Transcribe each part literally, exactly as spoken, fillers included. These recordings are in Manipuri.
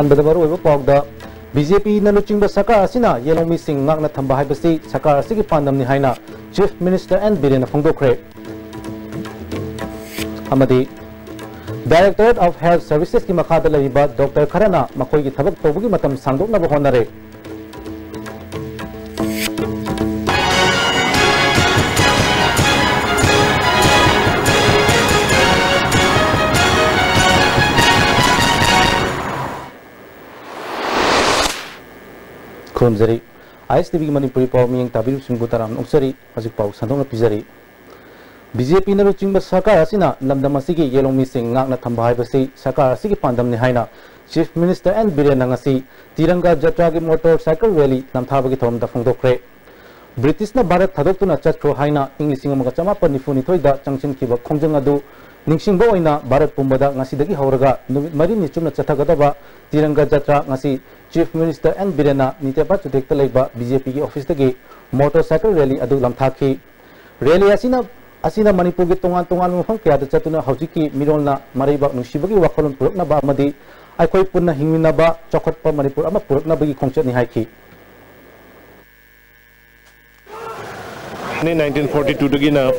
ꯑꯍꯥꯟꯕꯗ ꯃꯔꯨꯑꯣꯏꯕ ꯄꯥꯎꯗ, ꯕꯤ ꯖꯦ ꯄꯤꯅ ꯂꯨꯆꯤꯡꯕ ꯁꯔꯀꯥꯔ ꯑꯁꯤꯅ ꯌꯦꯜꯍꯧꯃꯤꯁꯤꯡ ꯉꯥꯛꯅ ꯊꯝꯕ ꯍꯥꯏꯕꯁꯤ ꯁꯔꯀꯥꯔ ꯑꯁꯤꯒꯤ ꯄꯥꯟꯗꯝꯅꯤ ꯍꯥꯏꯅ Chief Minister ꯑꯦꯟ ꯕꯤꯔꯦꯟꯅ ꯐꯣꯡꯗꯣꯛꯈ꯭ꯔꯦ꯫ ꯑꯃꯗꯤ Directorate of Health Servicesꯀꯤ ꯃꯈꯥꯗ ꯂꯩꯔꯤꯕ ꯗꯣꯛꯇꯔ ꯈꯔꯅ ꯃꯈꯣꯏꯒꯤ ꯊꯕꯛ ꯇꯧꯕꯒꯤ ꯃꯇꯝ ꯁꯥꯡꯗꯣꯛꯅꯕ ꯍꯣꯠꯅꯔꯦ꯫ ꯈꯨꯔꯨꯝꯖꯔꯤ꯫ ꯑꯥꯏ ꯑꯦꯁ ꯇꯤ ꯚꯤꯒꯤ ꯃꯅꯤꯄꯨꯔꯤ ꯄꯥꯎ ꯃꯤꯠꯌꯦꯡ ꯇꯥꯕꯤꯔꯤꯕꯁꯤꯡꯕꯨ ꯇꯔꯥꯝꯅ ꯑꯣꯛꯆꯔꯤ꯫ ꯍꯧꯖꯤꯛ ꯄꯥꯎ ꯁꯟꯗꯣꯛꯅ ꯄꯤꯖꯔꯤ꯫ ꯕꯤ ꯖꯦ ꯄꯤꯅ ꯂꯨꯆꯤꯡꯕ ꯁꯔꯀꯥꯔ ꯑꯁꯤꯅ ꯂꯝꯗꯝ ꯑꯁꯤꯒꯤ ꯌꯦꯜꯍꯧꯃꯤꯁꯤꯡ ꯉꯥꯛꯅ ꯊꯝꯕ ꯍꯥꯏꯕꯁꯤ ꯁꯔꯀꯥꯔ ꯑꯁꯤꯒꯤ ꯄꯥꯟꯗꯝꯅꯤ ꯍꯥꯏꯅ Chief Minister ꯑꯦꯟ ꯕꯤꯔꯦꯟꯅ ꯉꯁꯤ ꯇꯤꯔꯪꯒꯥ ꯖꯇ꯭ꯔꯥꯒꯤ motorcycle rally ꯂꯝꯊꯥꯕꯒꯤ ꯊꯧꯔꯝꯗ ꯐꯣꯡꯗꯣꯛꯈ꯭ꯔꯦ꯫ ꯕ꯭ꯔꯤꯇꯤꯁꯅ ꯚꯥꯔꯠ ꯊꯥꯗꯣꯛꯇꯨꯅ ꯆꯠꯈ꯭ꯔꯣ ꯍꯥꯏꯅ ꯏꯪ ꯂꯤꯁꯤꯡ ꯑꯃꯒ ꯆꯃꯥꯄꯟ ꯅꯤꯐꯨ ꯅꯤꯊꯣꯏꯗ ꯆꯪꯁꯤꯟꯈꯤꯕ ꯈꯣꯡꯖꯪ ꯑꯗꯨ ꯅꯤꯡꯁꯤꯡꯕ ꯑꯣꯏꯅ ꯚꯥꯔꯠ ꯄꯨꯝꯕꯗ ꯉꯁꯤꯗꯒꯤ ꯍꯧꯔꯒ ꯅꯨꯃꯤꯠ ꯃꯔꯤꯅꯤ ꯆꯨꯞꯅ ꯆꯠꯊꯒꯗꯕ ꯇꯤꯔꯪꯒꯥ ꯖꯇ꯭ꯔꯥ ꯉꯁꯤ Chief Minister ꯑꯦꯟ ꯕꯤꯔꯦꯟꯅ ꯅꯤꯇꯦꯄꯥ ꯆꯨꯊꯦꯛꯇ ꯂꯩꯕ ꯕꯤ ꯖꯦ ꯄꯤꯒꯤ ꯑꯣꯐꯤꯁꯇꯒꯤ motorcycle rally ꯑꯗꯨ ꯂꯝꯊꯥꯈꯤ꯫ Rally ꯑꯁꯤꯅ, ꯑꯁꯤꯅ ꯃꯅꯤꯄꯨꯔꯒꯤ ꯇꯣꯉꯥꯟ ꯇꯣꯉꯥꯟꯕ ꯃꯐꯝ ꯀꯌꯥꯗ ꯆꯠꯇꯨꯅ ꯍꯧꯖꯤꯛꯀꯤ ꯃꯤꯔꯣꯜꯅ ꯃꯔꯩꯕꯥꯛ ꯅꯨꯡꯁꯤꯕꯒꯤ ꯋꯥꯈꯜꯂꯣꯟ ꯄꯨꯔꯛꯅꯕ ꯑꯃꯗꯤ ꯑꯩꯈꯣꯏ ꯄꯨꯟꯅ ꯍꯤꯡꯃꯤꯟꯅꯕ, ꯆꯥꯎꯈꯠꯄ ꯃꯅꯤꯄꯨꯔ ꯑꯃ ꯄꯨꯔꯛꯅꯕꯒꯤ ꯈꯣꯡꯆꯠꯅꯤ ꯍꯥꯏꯈꯤ꯫ ꯅꯤꯡꯇꯤꯟ ꯐꯣꯔꯇꯤ ꯇꯨꯗꯒꯤꯅ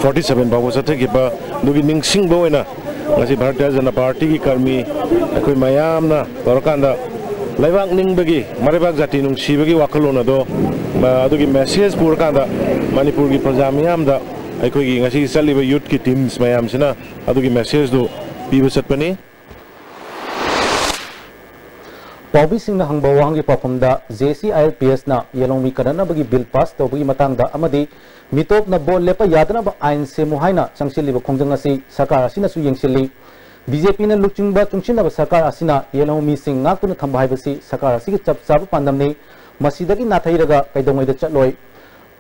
ꯐꯣꯔꯇꯤ ꯁꯚꯦꯟ ꯐꯥꯎꯕ ꯆꯠꯊꯈꯤꯕ ꯑꯗꯨꯒꯤ ꯅꯤꯡꯁꯤꯡꯕ ꯑꯣꯏꯅ ꯉꯁꯤ ꯚꯥꯔꯇꯤꯌ ꯖꯅꯇꯥ ꯄꯥꯔꯇꯤꯒꯤ ꯀꯔꯃꯤ ꯑꯩꯈꯣꯏ ꯃꯌꯥꯝꯅ ꯇꯧꯔꯀꯥꯟꯗ ꯂꯩꯕꯥꯛ ꯅꯤꯡꯕꯒꯤ, ꯃꯔꯩꯕꯥꯛ ꯖꯥꯇꯤ ꯅꯨꯡꯁꯤꯕꯒꯤ ꯋꯥꯈꯜꯂꯣꯟ ꯑꯗꯣ, ꯃ-, ꯑꯗꯨꯒꯤ message ꯄꯨꯔꯀꯥꯟꯗ ꯃꯅꯤꯄꯨꯔꯒꯤ ꯄ꯭ꯔꯖꯥ ꯃꯤꯌꯥꯝꯗ ꯑꯩꯈꯣꯏꯒꯤ ꯉꯁꯤ ꯆꯠꯂꯤꯕ youthꯀꯤ teams ꯃꯌꯥꯝꯁꯤꯅ ꯑꯗꯨꯒꯤ messageꯗꯨ ꯄꯤꯕ ꯆꯠꯄꯅꯤ꯫ ꯄꯥꯎꯃꯤꯁꯤꯡꯅ ꯍꯪꯕ ꯋꯥꯍꯪꯒꯤ ꯄꯥꯎꯈꯨꯝꯗ, J C I L P ꯑꯦꯁꯅ ꯌꯦꯜꯍꯧꯃꯤ ꯀꯟꯅꯅꯕꯒꯤ bill pass ꯇꯧꯕꯒꯤ ꯃꯇꯥꯡꯗ ꯑꯃꯗꯤ ꯃꯤꯇꯣꯞꯅ vote ꯂꯦꯞꯄ ꯌꯥꯗꯅꯕ ꯑꯥꯏꯟ ꯁꯦꯝꯃꯨ ꯍꯥꯏꯅ ꯆꯪꯁꯤꯜꯂꯤꯕ ꯈꯣꯡꯖꯪ ꯑꯁꯤ ꯁꯔꯀꯥꯔ ꯑꯁꯤꯅꯁꯨ ꯌꯦꯡꯁꯤꯜꯂꯤ꯫ ꯕꯤ ꯖꯦ ꯄꯤꯅ ꯂꯨꯆꯤꯡꯕ ꯆꯨꯡꯁꯤꯟꯅꯕ ꯁꯔꯀꯥꯔ ꯑꯁꯤꯅ ꯌꯦꯜꯍꯧꯃꯤꯁꯤꯡ ꯉꯥꯛꯇꯨꯅ ꯊꯝꯕ ꯍꯥꯏꯕꯁꯤ ꯁꯔꯀꯥꯔ ꯑꯁꯤꯒꯤ ꯆꯞ ꯆꯥꯕ ꯄꯥꯟꯗꯝꯅꯤ꯫ ꯃꯁꯤꯗꯒꯤ ꯅꯥꯊꯩꯔꯒ ꯀꯩꯗꯧꯉꯩꯗ ꯆꯠꯂꯣꯏ꯫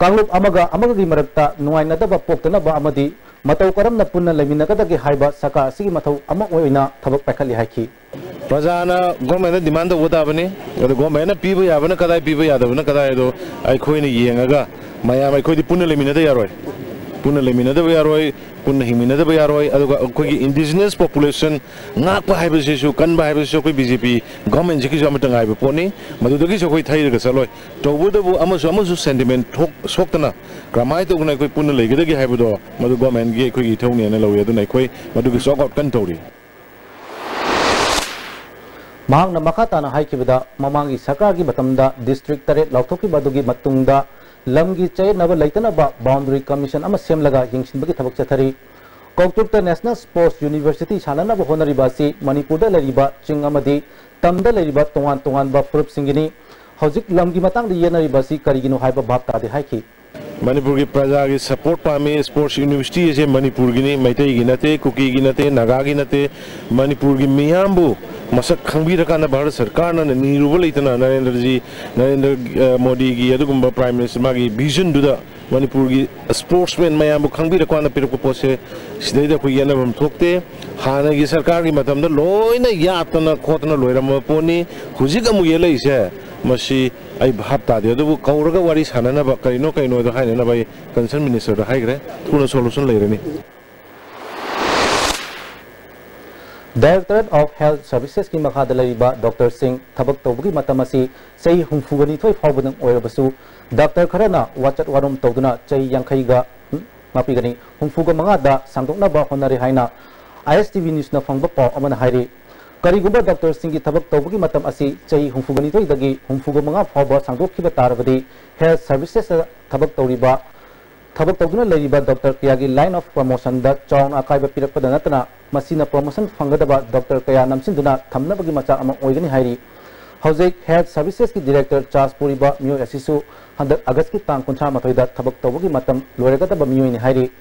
ꯀꯥꯡꯂꯨꯞ ꯑꯃꯒ ꯑꯃꯒꯒꯤ ꯃꯔꯛꯇ ꯅꯨꯡꯉꯥꯏꯅꯗꯕ ꯄꯣꯛꯇꯅꯕ ꯑꯃꯗꯤ ꯃꯇꯧ ꯀꯔꯝꯅ ꯄꯨꯟꯅ ꯂꯩꯃꯤꯟꯅꯒꯗꯒꯦ ꯍꯥꯏꯕ ꯁꯔꯀꯥꯔ ꯑꯁꯤꯒꯤ ꯃꯊꯧ ꯑꯃ ꯑꯣꯏꯅ ꯊꯕꯛ ꯄꯥꯏꯈꯠꯂꯤ ꯍꯥꯏꯈꯤ꯫ ꯄ꯭ꯔꯖꯥꯅ governmentꯇ demand ꯇꯧꯕ ꯇꯥꯕꯅꯤ꯫ ꯑꯗꯣ governmentꯅ ꯄꯤꯕ ꯌꯥꯕꯅ ꯀꯗꯥꯏ, ꯄꯤꯕ ꯌꯥꯗꯕꯅ ꯀꯗꯥꯏ, ꯑꯗꯣ ꯑꯩꯈꯣꯏꯅ ꯌꯦꯡꯉꯒ ꯃꯌꯥꯝ ꯑꯩꯈꯣꯏꯗꯤ ꯄꯨꯟꯅ ꯂꯩꯃꯤꯟꯅꯗ ꯌꯥꯔꯣꯏ꯫ ꯄꯨꯟꯅ ꯂꯩꯃꯤꯟꯅꯗꯕ ꯌꯥꯔꯣꯏ, ꯄꯨꯟꯅ ꯍꯤꯡꯃꯤꯟꯅꯗꯕ ꯌꯥꯔꯣꯏ꯫ ꯑꯗꯨꯒ ꯑꯩꯈꯣꯏꯒꯤ indigenous population ꯉꯥꯛꯄ ꯍꯥꯏꯕꯁꯤꯁꯨ, ꯀꯟꯕ ꯍꯥꯏꯕꯁꯤꯁꯨ ꯑꯩꯈꯣꯏ BJP governmentꯁꯤꯒꯤꯁꯨ ꯑꯃꯠꯇ ꯉꯥꯏꯕ ꯄꯣꯠꯅꯤ꯫ ꯃꯗꯨꯗꯒꯤꯁꯨ ꯑꯩꯈꯣꯏ ꯊꯩꯔꯒ ꯆꯠꯂꯣꯏ꯫ ꯇꯧꯕꯇꯕꯨ ꯑꯃꯁꯨ ꯑꯃꯁꯨ sentiment ꯊꯣꯛ-, ꯁꯣꯛꯇꯅ ꯀꯔꯝꯍꯥꯏꯅ ꯇꯧꯗꯅ ꯑꯩꯈꯣꯏ ꯄꯨꯟꯅ ꯂꯩꯒꯗꯒꯦ ꯍꯥꯏꯕꯗꯣ ꯃꯗꯨ governmentꯒꯤ ꯑꯩꯈꯣꯏꯒꯤ ꯏꯊꯧꯅꯦꯅ ꯂꯧꯏ꯫ ꯑꯗꯨꯅ ꯑꯩꯈꯣꯏ ꯃꯗꯨꯒꯤ ꯆꯥꯎꯈꯠ ꯀꯟꯅ ꯇꯧꯔꯤ꯫ ꯃꯍꯥꯛꯅ ꯃꯈꯥ ꯇꯥꯅ ꯍꯥꯏꯈꯤꯕꯗ, ꯃꯃꯥꯡꯒꯤ ꯁꯔꯀꯥꯔꯒꯤ ꯃꯇꯝꯗ district ꯇꯔꯦꯠ ꯂꯥꯎꯊꯣꯛꯈꯤꯕ ꯑꯗꯨꯒꯤ ꯃꯇꯨꯡꯗ ꯂꯝꯒꯤ ꯆꯌꯦꯠꯅꯕ ꯂꯩꯇꯅꯕ boundary commission ꯑꯃ ꯁꯦꯝꯂꯒ ꯌꯦꯡꯁꯤꯟꯕꯒꯤ ꯊꯕꯛ ꯆꯠꯊꯔꯤ꯫ ꯀꯧꯇ꯭ꯔꯨꯛꯇ National Sports University ꯁꯥꯟꯅꯅꯕ ꯍꯣꯠꯅꯔꯤꯕ ꯑꯁꯤ ꯃꯅꯤꯄꯨꯔꯗ ꯂꯩꯔꯤꯕ ꯆꯤꯡ ꯑꯃꯗꯤ ꯇꯝꯗ ꯂꯩꯔꯤꯕ ꯇꯣꯉꯥꯟ ꯇꯣꯉꯥꯟꯕ ꯐꯨꯔꯨꯞꯁꯤꯡꯒꯤꯅꯤ꯫ ꯍꯧꯖꯤꯛ ꯂꯝꯒꯤ ꯃꯇꯥꯡꯗ ꯌꯦꯠꯅꯔꯤꯕ ꯑꯁꯤ ꯀꯔꯤꯒꯤꯅꯣ ꯍꯥꯏꯕ ꯚꯥꯞ ꯇꯥꯗꯦ ꯍꯥꯏꯈꯤ꯫ ꯃꯅꯤꯄꯨꯔꯒꯤ ꯄ꯭ꯔꯖꯥꯒꯤ support ꯄꯥꯝꯃꯤ꯫ Sports University ꯑꯁꯦ ꯃꯅꯤꯄꯨꯔꯒꯤꯅꯤ, ꯃꯩꯇꯩꯒꯤ ꯅꯠꯇꯦ, ꯀꯨꯀꯤꯒꯤ ꯅꯠꯇꯦ, ꯅꯥꯒꯥꯒꯤ ꯅꯠꯇꯦ, ꯃꯅꯤꯄꯨꯔꯒꯤ ꯃꯤꯌꯥꯝꯕꯨ ꯃꯁꯛ ꯈꯪꯕꯤꯔꯀꯥꯟꯗ ꯚꯥꯔꯠ ꯁꯔꯀꯥꯔꯅ ꯅꯤꯔꯨꯕ ꯂꯩꯇꯅ ꯅꯔꯦꯟꯗ꯭ꯔꯖꯤ, ꯅꯔꯦꯟꯗ꯭ꯔ, ꯑ, ꯃꯣꯗꯤꯒꯤ ꯑꯗꯨꯒꯨꯝꯕ Prime Minister ꯃꯥꯒꯤ visionꯗꯨꯗ ꯃꯅꯤꯄꯨꯔꯒꯤ sportsman ꯃꯌꯥꯝꯕꯨ ꯈꯪꯕꯤꯔꯀꯥꯟꯗ ꯄꯤꯔꯛꯄ ꯄꯣꯠꯁꯦ, ꯁꯤꯗꯩꯗ ꯑꯩꯈꯣꯏ ꯌꯦꯠꯅꯐꯝ ꯊꯣꯛꯇꯦ꯫ ꯍꯥꯟꯅꯒꯤ ꯁꯔꯀꯥꯔꯒꯤ ꯃꯇꯝꯗ ꯂꯣꯏꯅ ꯌꯥꯠꯇꯅ ꯈꯣꯠꯇꯅ ꯂꯣꯏꯔꯝꯕ ꯄꯣꯠꯅꯤ꯫ ꯍꯧꯖꯤꯛ ꯑꯃꯨꯛ ꯌꯦꯠꯂꯛꯏꯁꯦ, ꯃꯁꯤ ꯑꯩ ꯚꯥꯞ ꯇꯥꯗꯦ꯫ ꯑꯗꯨꯕꯨ ꯀꯧꯔꯒ ꯋꯥꯔꯤ ꯁꯥꯟꯅꯅꯕ, ꯀꯔꯤꯅꯣ ꯀꯔꯤꯅꯣꯗꯣ ꯍꯥꯏꯅꯅꯕ ꯑꯩ concern ministerꯗ ꯍꯥꯏꯈ꯭ꯔꯦ꯫ ꯊꯨꯅ solution ꯂꯩꯔꯅꯤ꯫ Directorate of Health Servicesꯀꯤ ꯃꯈꯥꯗ ꯂꯩꯔꯤꯕ doctorꯁꯤꯡ ꯊꯕꯛ ꯇꯧꯕꯒꯤ ꯃꯇꯝ ꯑꯁꯤ ꯆꯍꯤ ꯍꯨꯝꯐꯨꯒ ꯅꯤꯊꯣꯏ ꯐꯥꯎꯕꯗꯪ ꯑꯣꯏꯔꯕꯁꯨ, doctor ꯈꯔꯅ ꯋꯥꯆꯠ ꯋꯥꯔꯣꯝ ꯇꯧꯗꯨꯅ ꯆꯍꯤ ꯌꯥꯡꯈꯩꯒ ꯃꯥꯄꯤꯒꯅꯤ ꯍꯨꯝꯐꯨꯒ ꯃꯉꯥꯗ ꯁꯥꯡꯗꯣꯛꯅꯕ ꯍꯣꯠꯅꯔꯤ ꯍꯥꯏꯅ ISTV Newsꯅ ꯐꯪꯕ ꯄꯥꯎ ꯑꯃꯅ ꯍꯥꯏꯔꯤ꯫ ꯀꯔꯤꯒꯨꯝꯕ doctorꯁꯤꯡꯒꯤ ꯊꯕꯛ ꯇꯧꯕꯒꯤ ꯃꯇꯝ ꯑꯁꯤ ꯆꯍꯤ ꯍꯨꯝꯐꯨꯒ ꯅꯤꯊꯣꯏꯗꯒꯤ ꯍꯨꯝꯐꯨꯒ ꯃꯉꯥ ꯐꯥꯎꯕ ꯁꯥꯡꯗꯣꯛꯈꯤꯕ ꯇꯥꯔꯕꯗꯤ, health servicesꯇ ꯊꯕꯛ ꯇꯧꯔꯤꯕ, ꯊꯕꯛ ꯇꯧꯗꯨꯅ ꯂꯩꯔꯤꯕ doctor ꯀꯌꯥꯒꯤ line of promotionꯗ ꯆꯥꯎꯅ ꯑꯀꯥꯏꯕ ꯄꯤꯔꯛꯄꯗ ꯅꯠꯇꯅ, ꯃꯁꯤꯅ promotion ꯐꯪꯒꯗꯕ doctor ꯀꯌꯥ ꯅꯝꯁꯤꯟꯗꯨꯅ ꯊꯝꯅꯕꯒꯤ ꯃꯆꯥꯛ ꯑꯃ ꯑꯣꯏꯒꯅꯤ ꯍꯥꯏꯔꯤ꯫ ꯍꯧꯖꯤꯛ health servicesꯀꯤ director charge ꯄꯨꯔꯤꯕ ꯃꯤꯑꯣꯏ ꯑꯁꯤꯁꯨ ꯍꯟꯗꯛ Augustꯀꯤ ꯇꯥꯡ ꯀꯨꯟꯊ꯭ꯔꯥ ꯃꯥꯊꯣꯏꯗ ꯊꯕꯛ ꯇꯧꯕꯒꯤ ꯃꯇꯝ ꯂꯣꯏꯔꯒꯗꯕ ꯃꯤꯑꯣꯏꯅꯤ ꯍꯥꯏꯔꯤ꯫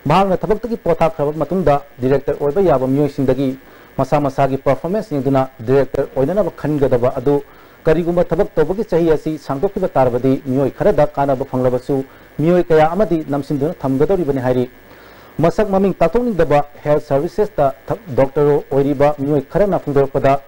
ꯃꯍꯥꯛꯅ ꯊꯕꯛꯇꯒꯤ ꯄꯣꯊꯥꯈ꯭ꯔꯕ ꯃꯇꯨꯡꯗ director ꯑꯣꯏꯕ ꯌꯥꯕ ꯃꯤꯑꯣꯏꯁꯤꯡꯗꯒꯤ ꯃꯁꯥ ꯃꯁꯥꯒꯤ performance ꯌꯦꯡꯗꯨꯅ director ꯑꯣꯏꯅꯅꯕ ꯈꯟꯒꯗꯕ ꯑꯗꯨ, ꯀꯔꯤꯒꯨꯝꯕ ꯊꯕꯛ ꯇꯧꯕꯒꯤ ꯆꯍꯤ ꯑꯁꯤ ꯁꯥꯡꯗꯣꯛꯈꯤꯕ ꯇꯥꯔꯕꯗꯤ, ꯃꯤꯑꯣꯏ ꯈꯔꯗ ꯀꯥꯟꯅꯕ ꯐꯪꯂꯕꯁꯨ ꯃꯤꯑꯣꯏ ꯀꯌꯥ ꯑꯃꯗꯤ ꯅꯝꯁꯤꯟꯗꯨꯅ ꯊꯝꯒꯗꯧꯔꯤꯕꯅꯤ ꯍꯥꯏꯔꯤ꯫ ꯃꯁꯛ ꯃꯃꯤꯡ ꯇꯥꯛꯊꯣꯛꯅꯤꯡꯗꯕ health servicesꯇ ꯊ-, doctor ꯑꯣꯏꯔꯤꯕ ꯃꯤꯑꯣꯏ ꯈꯔꯅ ꯐꯣꯡꯗꯣꯔꯛꯄꯗ,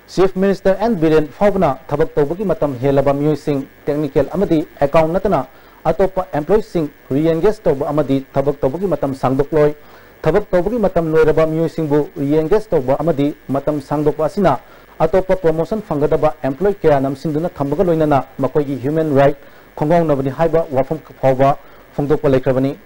Chief Minister N Biren ꯐꯥꯎꯕꯅ ꯊꯕꯛ ꯇꯧꯕꯒꯤ ꯃꯇꯝ ꯍꯦꯜꯂꯕ ꯃꯤꯑꯣꯏꯁꯤꯡ technical ꯑꯃꯗꯤ account ꯅꯠꯇꯅ ꯑꯇꯣꯞꯄ employeeꯁꯤꯡ re-engage ꯇꯧꯕ ꯑꯃꯗꯤ ꯊꯕꯛ ꯇꯧꯕꯒꯤ ꯃꯇꯝ ꯁꯥꯡꯗꯣꯛꯂꯣꯏ꯫ ꯊꯕꯛ ꯇꯧꯕꯒꯤ ꯃꯇꯝ ꯂꯣꯏꯔꯕ ꯃꯤꯑꯣꯏꯁꯤꯡꯕꯨ re-engage ꯇꯧꯕ ꯑꯃꯗꯤ ꯃꯇꯝ ꯁꯥꯡꯗꯣꯛꯄ ꯑꯁꯤꯅ ꯑꯇꯣꯞꯄ promotion ꯐꯪꯒꯗꯕ employee ꯀꯌꯥ ꯅꯝꯁꯤꯟꯗꯨꯅ ꯊꯝꯕꯒ ꯂꯣꯏꯅꯅ ꯃꯈꯣꯏꯒꯤ human right ꯈꯣꯡꯒꯥꯎꯅꯕꯅꯤ ꯍꯥꯏꯕ ꯋꯥꯐꯝ ꯐꯥꯎꯕ ꯐꯣꯡꯗꯣꯛꯄ ꯂꯩꯈ꯭ꯔꯕꯅꯤ꯫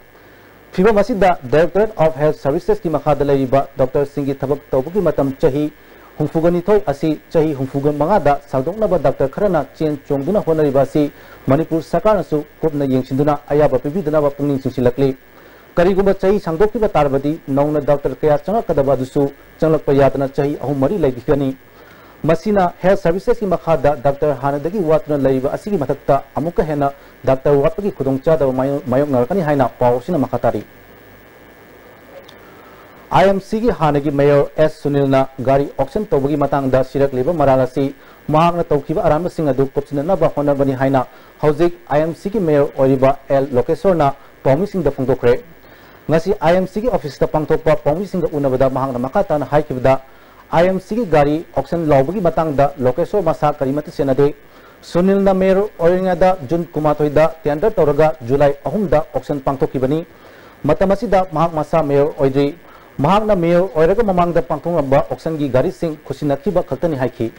ꯐꯤꯕꯝ ꯑꯁꯤꯗ Directorate of Health Servicesꯀꯤ ꯃꯈꯥꯗ ꯂꯩꯔꯤꯕ doctorꯁꯤꯡꯒꯤ ꯊꯕꯛ ꯇꯧꯕꯒꯤ ꯃꯇꯝ ꯆꯍꯤ ꯍꯨꯝꯐꯨꯒ ꯅꯤꯊꯣꯏ ꯑꯁꯤ ꯆꯍꯤ ꯍꯨꯝꯐꯨꯒ ꯃꯉꯥꯗ ꯁꯥꯡꯗꯣꯛꯅꯕ doctor ꯈꯔꯅ ꯆꯦꯟ ꯆꯣꯡꯗꯨꯅ ꯍꯣꯠꯅꯔꯤꯕ ꯑꯁꯤ ꯃꯅꯤꯄꯨꯔ ꯁꯔꯀꯥꯔꯅꯁꯨ ꯀꯨꯞꯅ ꯌꯦꯡꯁꯤꯟꯗꯨꯅ ꯑꯌꯥꯕ ꯄꯤꯕꯤꯗꯅꯕ ꯄꯨꯛꯅꯤꯡ ꯆꯤꯡꯁꯤꯜꯂꯛꯂꯤ꯫ ꯀꯔꯤꯒꯨꯝꯕ ꯆꯍꯤ ꯁꯥꯡꯗꯣꯛꯈꯤꯕ ꯇꯥꯔꯕꯗꯤ ꯅꯧꯅ doctor ꯀꯌꯥ ꯆꯪꯂꯛꯀꯗꯕ ꯑꯗꯨꯁꯨ ꯆꯪꯂꯛꯄ ꯌꯥꯗꯅ ꯆꯍꯤ ꯑꯍꯨꯝ ꯃꯔꯤ ꯂꯩꯕꯤꯒꯅꯤ꯫ ꯃꯁꯤꯅ health servicesꯀꯤ ꯃꯈꯥꯗ doctor ꯍꯥꯟꯅꯗꯒꯤ ꯋꯥꯠꯇꯨꯅ ꯂꯩꯔꯤꯕ ꯑꯁꯤꯒꯤ ꯃꯊꯛꯇ ꯑꯃꯨꯛꯀ ꯍꯦꯟꯅ doctor ꯋꯥꯠꯄꯒꯤ ꯈꯨꯗꯣꯡꯆꯥꯗꯕ ꯃꯥꯌꯣ-, ꯃꯥꯌꯣꯛꯅꯔꯛꯀꯅꯤ ꯍꯥꯏꯅ ꯄꯥꯎ ꯑꯁꯤꯅ ꯃꯈꯥ ꯇꯥꯔꯤ꯫ IMCꯒꯤ ꯍꯥꯟꯅꯒꯤ mayor S ꯁꯨꯅꯤꯜꯅ ꯒꯥꯔꯤ auction ꯇꯧꯕꯒꯤ ꯃꯇꯥꯡꯗ ꯁꯤꯔꯛꯂꯤꯕ ꯃꯔꯥꯜ ꯑꯁꯤ ꯃꯍꯥꯛꯅ ꯇꯧꯈꯤꯕ ꯑꯔꯥꯟꯕꯁꯤꯡ ꯑꯗꯨ ꯀꯨꯞꯁꯤꯟꯅꯅꯕ ꯍꯣꯠꯅꯕꯅꯤ ꯍꯥꯏꯅ ꯍꯧꯖꯤꯛ IMCꯒꯤ mayor ꯑꯣꯏꯔꯤꯕ L ꯂꯣꯀꯦꯁꯣꯔꯅ ꯄꯥꯎꯃꯤꯁꯤꯡꯗ ꯐꯣꯡꯗꯣꯛꯈ꯭ꯔꯦ꯫ ꯉꯁꯤ IMCꯒꯤ officeꯇ ꯄꯥꯡꯊꯣꯛꯄ ꯄꯥꯎꯃꯤꯁꯤꯡꯒ ꯎꯅꯕꯗ ꯃꯍꯥꯛꯅ ꯃꯈꯥ ꯇꯥꯅ ꯍꯥꯏꯈꯤꯕꯗ, IMCꯒꯤ ꯒꯥꯔꯤ auction ꯂꯥꯎꯕꯒꯤ ꯃꯇꯥꯡꯗ ꯂꯣꯀꯦꯁꯣꯔ ꯃꯁꯥ ꯀꯔꯤꯃꯠꯇ ꯆꯦꯟꯅꯗꯦ꯫ ꯁꯨꯅꯤꯜꯅ mayor ꯑꯣꯏꯔꯤꯉꯩꯗ June ꯀꯨꯟꯃꯥꯊꯣꯏꯗ tender ꯇꯧꯔꯒ July ꯑꯍꯨꯝꯗ auction ꯄꯥꯡꯊꯣꯛꯈꯤꯕꯅꯤ꯫ ꯃꯇꯝ ꯑꯁꯤꯗ ꯃꯍꯥꯛ ꯃꯁꯥ mayor ꯑꯣꯏꯗ꯭ꯔꯤ꯫ ꯃꯍꯥꯛꯅ mayor ꯑꯣꯏꯔꯒ ꯃꯃꯥꯡꯗ ꯄꯥꯡꯊꯣꯛꯂꯝꯕ auctionꯒꯤ ꯒꯥꯔꯤꯁꯤꯡ ꯈꯨꯠꯁꯤꯟꯅꯈꯤꯕ ꯈꯛꯇꯅꯤ ꯍꯥꯏꯈꯤ꯫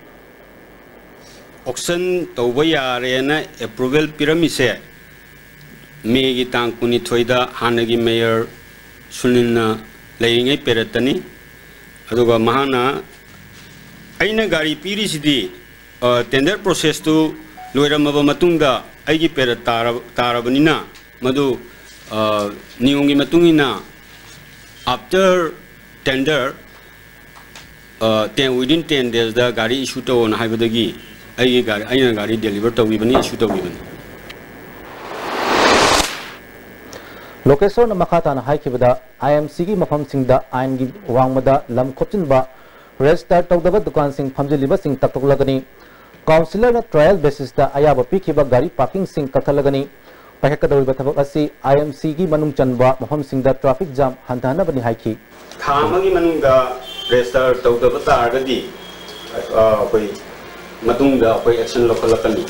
Auction ꯇꯧꯕ ꯌꯥꯔꯦꯅ approval ꯄꯤꯔꯝꯃꯤꯁꯦ Mayꯒꯤ ꯇꯥꯡ ꯀꯨꯟꯅꯤꯊꯣꯏꯗ ꯍꯥꯟꯅꯒꯤ mayor ꯁꯨꯅꯤꯜꯅ ꯂꯩꯔꯤꯉꯩ periodꯇꯅꯤ꯫ ꯑꯗꯨꯒ ꯃꯍꯥꯛꯅ, "ꯑꯩꯅ ꯒꯥꯔꯤ ꯄꯤꯔꯤꯁꯤꯗꯤ, ꯑ, tender processꯇꯨ ꯂꯣꯏꯔꯝꯃꯕ ꯃꯇꯨꯡꯗ ꯑꯩꯒꯤ period ꯇꯥꯔ-, ꯇꯥꯔꯕꯅꯤꯅ ꯃꯗꯨ, ꯑ, ꯅꯤꯌꯣꯝꯒꯤ ꯃꯇꯨꯡ ꯏꯟꯅ after tender, ꯑ, ten, within ten daysꯗ ꯒꯥꯔꯤ issue ꯇꯧꯑꯣꯅ ꯍꯥꯏꯕꯗꯒꯤ ꯑꯩꯒꯤ ꯒꯥꯔꯤ, ꯑꯩꯅ ꯒꯥꯔꯤ deliver ꯇꯧꯈꯤꯕꯅꯤ, issue ꯇꯧꯈꯤꯕꯅꯤ"꯫ ꯂꯣꯀꯦꯁꯣꯔꯅ ꯃꯈꯥ ꯇꯥꯅ ꯍꯥꯏꯈꯤꯕꯗ, IMCꯒꯤ ꯃꯐꯝꯁꯤꯡꯗ ꯑꯥꯏꯟꯒꯤ ꯋꯥꯡꯃꯗ ꯂꯝ ꯈꯣꯞꯆꯤꯟꯕ, register ꯇꯧꯗꯕ ꯗꯨꯀꯥꯟꯁꯤꯡ ꯐꯝꯖꯤꯜꯂꯤꯕꯁꯤꯡ ꯇꯛꯊꯣꯛꯂꯒꯅꯤ꯫ Councillorꯅ trial basisꯇ ꯑꯌꯥꯕ ꯄꯤꯈꯤꯕ ꯒꯥꯔꯤ parkingꯁꯤꯡ ꯀꯛꯊꯠꯂꯒꯅꯤ꯫ ꯄꯥꯏꯈꯠꯀꯗꯧꯔꯤꯕ ꯊꯕꯛ ꯑꯁꯤ IMCꯒꯤ ꯃꯅꯨꯡ ꯆꯟꯕ ꯃꯐꯝꯁꯤꯡꯗ traffic jam ꯍꯟꯊꯍꯟꯅꯕꯅꯤ ꯍꯥꯏꯈꯤ꯫ ꯊꯥ ꯑꯃꯒꯤ ꯃꯅꯨꯡꯗ register ꯇꯧꯗꯕ ꯇꯥꯔꯒꯗꯤ, ꯑ, ꯑꯩꯈꯣꯏ ꯃꯇꯨꯡꯗ ꯑꯩꯈꯣꯏ action ꯂꯧꯈꯠꯂꯛꯀꯅꯤ꯫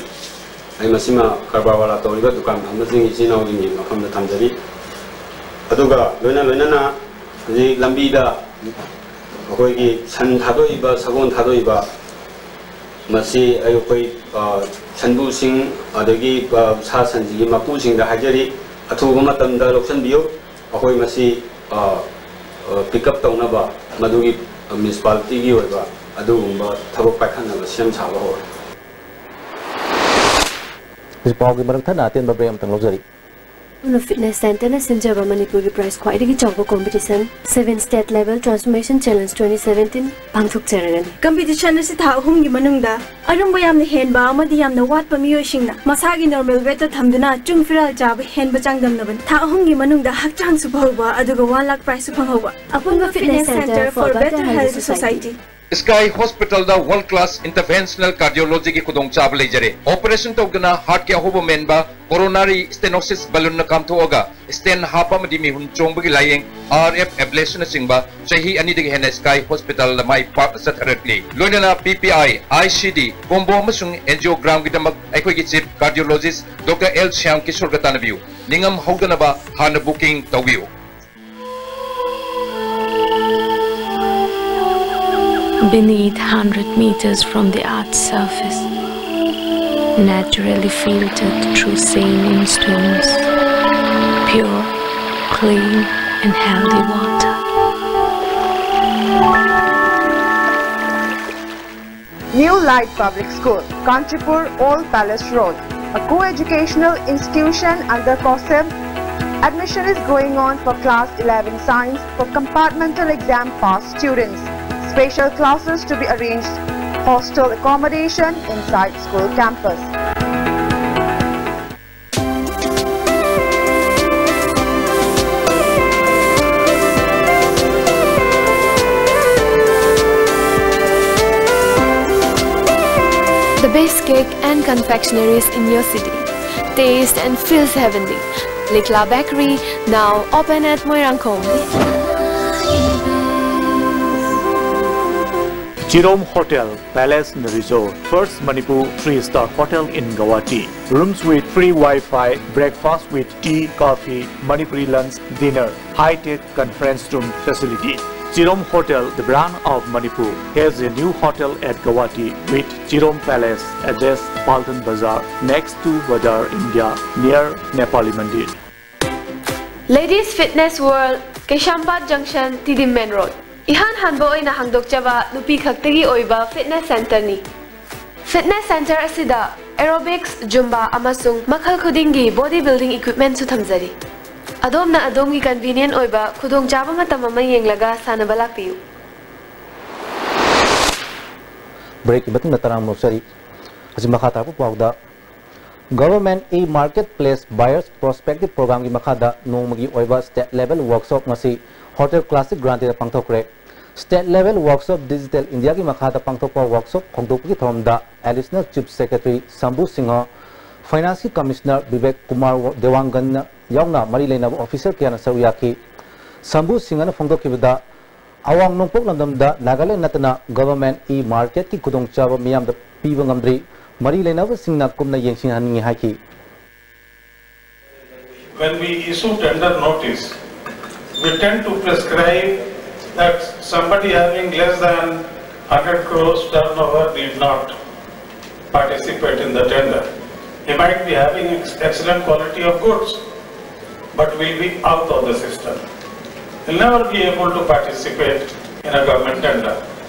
ꯑꯩ ꯃꯁꯤꯃ ꯀꯔꯕꯥꯔ ꯋꯥꯂꯥ ꯇꯧꯔꯤꯕ ꯗꯨꯀꯥꯟ ꯐꯝꯕꯁꯤꯡ ꯏꯆꯤꯜ ꯏꯅꯥꯎꯁꯤꯡꯒꯤ ꯃꯐꯝꯗ ꯊꯝꯖꯔꯤ꯫ ꯑꯗꯨꯒ ꯂꯣꯏꯅ ꯂꯣꯏꯅꯅ ꯍꯧꯖꯤꯛ ꯂꯝꯕꯤꯗ ꯑꯩꯈꯣꯏꯒꯤ ꯁꯟ ꯊꯥꯗꯣꯛꯏꯕ, ꯁꯒꯣꯜ ꯊꯥꯗꯣꯛꯏꯕ, ꯃꯁꯤ ꯑꯩꯈꯣꯏ, ꯑ, ꯁꯟꯕꯨꯁꯤꯡ ꯑꯗꯒꯤ, ꯑ, ꯁꯥ ꯁꯟꯁꯤꯒꯤ ꯃꯄꯨꯁꯤꯡꯗ ꯍꯥꯏꯖꯔꯤ, ꯑꯊꯨꯕ ꯃꯇꯝꯗ ꯂꯧꯁꯤꯟꯕꯤꯌꯨ꯫ ꯑꯩꯈꯣꯏ ꯃꯁꯤ, ꯑ, ꯑ, pick up ꯇꯧꯅꯕ, ꯃꯗꯨꯒꯤ ꯃ꯭ꯌꯨꯅꯤꯁꯤꯄꯥꯂꯤꯇꯤꯒꯤ ꯑꯣꯏꯕ ꯑꯗꯨꯒꯨꯝꯕ ꯊꯕꯛ ꯄꯥꯏꯈꯠꯅꯕ ꯁꯦꯝ ꯁꯥꯕ ꯍꯧꯔꯦ꯫ ꯍꯧꯖꯤꯛ ꯄꯥꯎꯒꯤ ꯃꯔꯛ ꯊꯠꯅ ꯑꯇꯦꯟꯕ break ꯑꯃꯇꯪ ꯂꯧꯖꯔꯤ꯫ ꯄꯨꯟꯅ ꯐꯤꯠꯅꯦꯁ ꯁꯦꯟꯇꯔꯅ ꯁꯤꯟꯖꯕ ꯃꯅꯤꯄꯨꯔꯒꯤ prize ꯈ꯭ꯋꯥꯏꯗꯒꯤ ꯆꯥꯎꯕ competition Seven State Level Transformation Challenge twenty seventeen ꯄꯥꯡꯊꯣꯛꯆꯔꯒꯅꯤ꯫ Competition ꯑꯁꯤ ꯊꯥ ꯑꯍꯨꯝꯒꯤ ꯃꯅꯨꯡꯗ ꯑꯔꯨꯝꯕ ꯌꯥꯝꯅ ꯍꯦꯟꯕ ꯑꯃꯗꯤ ꯌꯥꯝꯅ ꯋꯥꯠꯄ ꯃꯤꯑꯣꯏꯁꯤꯡꯅ ꯃꯁꯥꯒꯤ normal weightꯇ ꯊꯝꯗꯨꯅ ꯆꯨꯡ ꯐꯤꯔꯥꯜ ꯆꯥꯕ ꯍꯦꯟꯕ ꯆꯥꯡꯗꯝꯅꯕꯅꯤ꯫ ꯊꯥ ꯑꯍꯨꯝꯒꯤ ꯃꯅꯨꯡꯗ ꯍꯛꯆꯥꯡꯁꯨ ꯐꯍꯧꯕ ꯑꯗꯨꯒ one lakh prizeꯁꯨ ꯐꯪꯍꯧꯕ꯫ ꯑꯄꯨꯟꯕ Fitness Center for Better Healthy Society꯫ Sky Hospitalꯗ World Class Interventional Cardiologyꯒꯤ ꯈꯨꯗꯣꯡꯆꯥꯕ ꯂꯩꯖꯔꯦ꯫ Operation ꯇꯧꯗꯨꯅ heartꯀꯤ ꯑꯍꯣꯕ ꯃꯦꯟꯕ, coronary stenosis balloonꯅ ꯀꯥꯝꯊꯣꯛꯑꯒ stent ꯍꯥꯞꯄ ꯑꯃꯗꯤ ꯃꯤꯍꯨꯟ ꯆꯣꯡꯕꯒꯤ ꯂꯥꯌꯦꯡ, RF ablationꯅꯆꯤꯡꯕ ꯆꯍꯤ ꯑꯅꯤꯗꯒꯤ ꯍꯦꯟꯅ Sky Hospitalꯗ ꯃꯥꯏ ꯄꯥꯛꯅ ꯆꯠꯊꯔꯛꯂꯤ꯫ ꯂꯣꯏꯅꯅ PPI, ICD, combo ꯑꯃꯁꯨꯡ angiogramꯒꯤꯗꯃꯛ ꯑꯩꯈꯣꯏꯒꯤ chief cardiologist Doctor L Shyam ꯀꯤꯁꯣꯔꯒ ꯇꯥꯟꯅꯕꯤꯌꯨ꯫ ꯅꯤꯡꯉꯝ ꯍꯧꯗꯅꯕ ꯍꯥꯟꯅ booking ꯇꯧꯕꯤꯌꯨ꯫ Beneath, hundred meters from the earth's surface, naturally filtered through saline stones, pure, clean, and healthy water. New Light Public School, Kanchipur, Old Palace Road, a co-educational institution under COSEB. Admission is going on for class eleven science for compartmental exam pass students. Special classes to be arranged. Hostel accommodation inside school campus. The best cake and confectionaries in your city. Taste and feels heavenly. Likla Bakery, now open at Moirangkhom. Chirom Hotel, Palace and Resort, first Manipur three-star hotel in Guwahati. Rooms with free Wi-Fi, breakfast with tea, coffee, Manipuri lunch, dinner, high-tech conference room facility. Chirom Hotel, the brand of Manipur, has a new hotel at Guwahati with Chirom Palace, address Paltan Bazar, next to Bazar India, near Nepali Mandir. Ladies Fitness World, Keshwpatna Junction, T D Main Road. ꯏꯍꯥꯟ ꯍꯥꯟꯕ ꯑꯣꯏꯅ ꯍꯥꯡꯗꯣꯛꯆꯕ ꯅꯨꯄꯤ ꯈꯛꯇꯒꯤ ꯑꯣꯏꯕ fitness centreꯅꯤ꯫ Fitness centre ꯑꯁꯤꯗ aerobics, Zumba ꯑꯃꯁꯨꯡ ꯃꯈꯜ ꯈꯨꯗꯤꯡꯒꯤ body building equipmentꯁꯨ ꯊꯝꯖꯔꯤ꯫ ꯑꯗꯣꯝꯅ ꯑꯗꯣꯝꯒꯤ convenient ꯑꯣꯏꯕ ꯈꯨꯗꯣꯡꯆꯥꯕ ꯃꯇꯝ ꯑꯃ ꯌꯦꯡꯂꯒ ꯁꯥꯟꯅꯕ ꯂꯥꯛꯄꯤꯌꯨ꯫ Breakꯀꯤ ꯃꯇꯨꯡꯗ ꯇꯔꯥꯝꯅ ꯑꯣꯛꯆꯔꯤ꯫ ꯍꯧꯖꯤꯛ ꯃꯈꯥ ꯇꯥꯔꯛꯄ ꯄꯥꯎꯗ, Government e-Marketplace Buyers Prospective Programmeꯒꯤ ꯃꯈꯥꯗ ꯅꯣꯡꯃꯒꯤ ꯑꯣꯏꯕ state level workshop ꯉꯁꯤ Hotel Classic Guwahatiꯗ ꯄꯥꯡꯊꯣꯛꯈ꯭ꯔꯦ꯫ State level workshop Digital Indiaꯒꯤ ꯃꯈꯥꯗ ꯄꯥꯡꯊꯣꯛꯄ workshop ꯍꯧꯗꯣꯛꯄꯒꯤ ꯊꯧꯔꯝꯗ Additional Chief Secretary ꯁꯝꯕꯨ Singh, Financeꯀꯤ Commissioner Bibek Kumar ꯗꯦꯋꯥꯡꯒꯟ ꯌꯥꯎꯅ ꯃꯔꯤ ꯂꯩꯅꯕ officer ꯀꯌꯥꯅ ꯁꯔꯨꯛ ꯌꯥꯈꯤ꯫ ꯁꯝꯕꯨ ꯁꯤꯡꯍꯅ ꯐꯣꯡꯗꯣꯛꯈꯤꯕꯗ, ꯑꯋꯥꯡ ꯅꯣꯡꯄꯣꯛ ꯂꯝꯗꯝꯗ Nagaland ꯅꯠꯇꯅ Government e-Marketꯀꯤ ꯈꯨꯗꯣꯡꯆꯥꯕ ꯃꯤꯌꯥꯝꯗ ꯄꯤꯕ ꯉꯝꯗ꯭ꯔꯤ꯫ ꯃꯔꯤ ꯂꯩꯅꯕꯁꯤꯡꯅ ꯀꯨꯞꯅ ꯌꯦꯡꯁꯤꯟꯍꯟꯅꯤꯡꯏ ꯍꯥꯏꯈꯤ꯫ When we issue tender notice, we tend to prescribe that somebody having less than hundred crores turnover need not participate in the tender. He might be having ex- excellent quality of goods, but will be out of the system. He'll never be able to participate in a government tender.